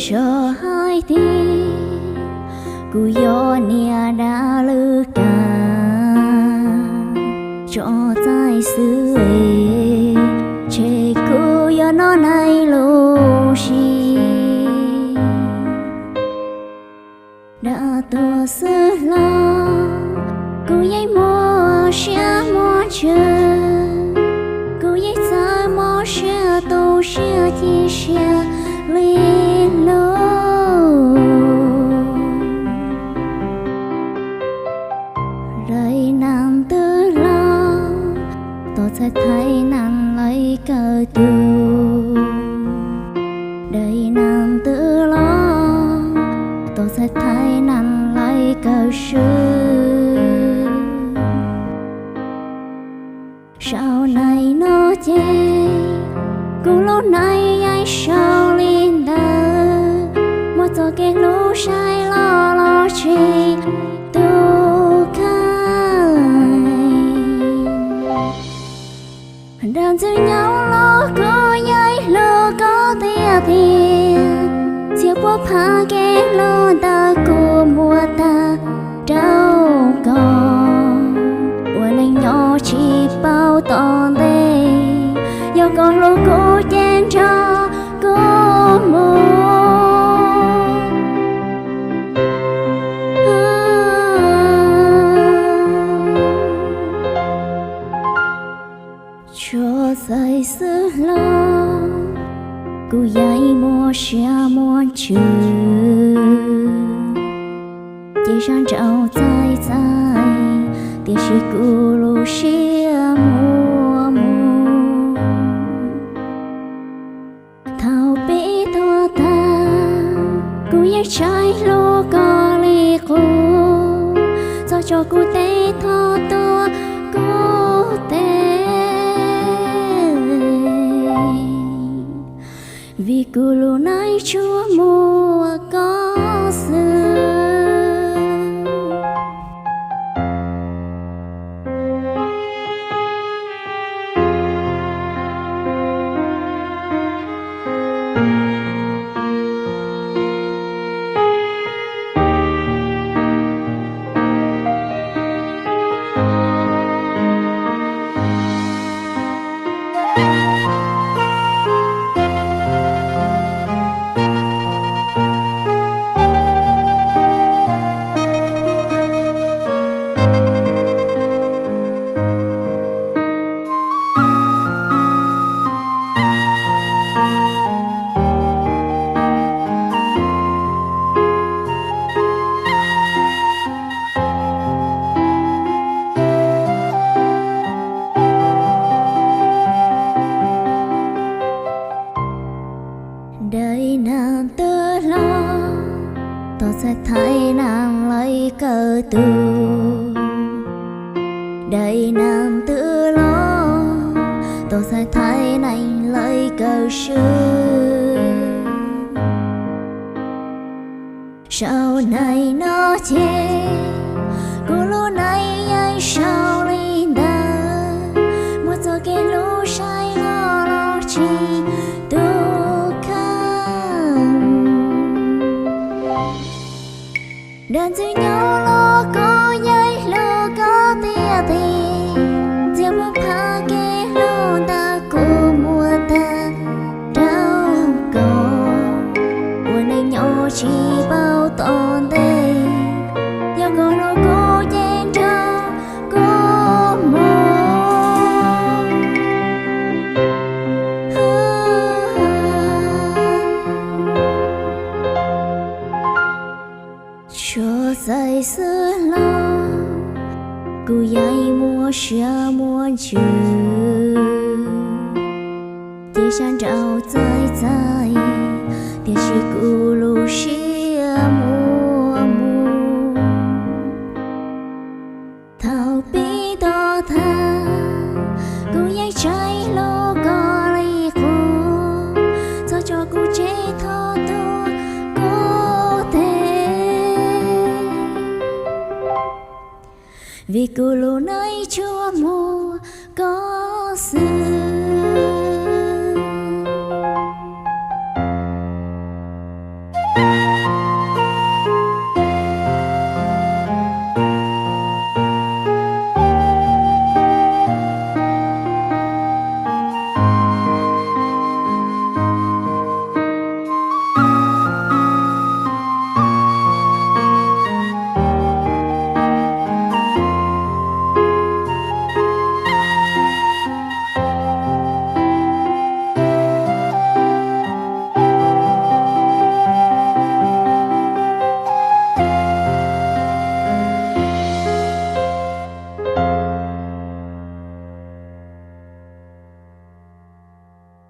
Tso hais tias kuv yog niag dab lwj kav, tso txais xwb, tseg kuv yuav noj neeg lub sis. Dab tuag xwb hlo, kuv yeej muaj siab muaj ntsws, kuv yeej txawj mob siab tu siab cia siab li lug. Daim neeg twg los tos txhais thaij neeg lawv kawm tug. Daim neeg twg los tos txhais thaij neeg lawv kawm swb. Sau neeg no ces kuv lub neej yeej sau li ntawd, muaj txoj kev hlub saib los los tsis tu kheej. Dab ntxwg nyob los kuv yeej hlub koj tiag tiag, txhia puab phav kev hlub ntawd kuv muab tag rau koj. Ua neej nyob tsis paub tom ntej, yog koj hlub kuv ces nrog kuv mus. Tso txais xwb hlo, kuv yeej muaj siab muaj ntsws, ces sab nraud txais txais, tiam sis kuv lub siab muaj muaj. Thaum pib tuag tag, kuv yeej tsis hlub koj li qub, txhob tso kuv tes, txhob tua kuv tes, vim kuv lub neej tsuas muaj koj xwb. Daim neeg twg los tos txhais thaij neeg lawv kawm tug. Daim neeg twg los tos txhais thaij neeg lawv kawm swb. Sau neeg no ces kuv lub neej yeej sau li ntawd, muaj txoj kev hlub saib los los tsis tu kheej. Dab ntxwg nyob los kuv yeej hlub koj tiag tiag, txhia puab phav kev hlub ntawd kuv muab tag rau koj. Ua neej nyob tsis paub tom ntej, yog koj hlub kuv ces nrog kuv mus. Tso txais xwb hlo, kuv yeej muaj siab muaj ntsws, ces sab nraud txais txais, tiam sis kuv lub siab muaj muaj. Thaum pib tuag tag, kuv yeej tsis hlub koj li qub, txhob tso kuv tseg, txhob tua kuv tes, vim kuv lub neej tsuas muaj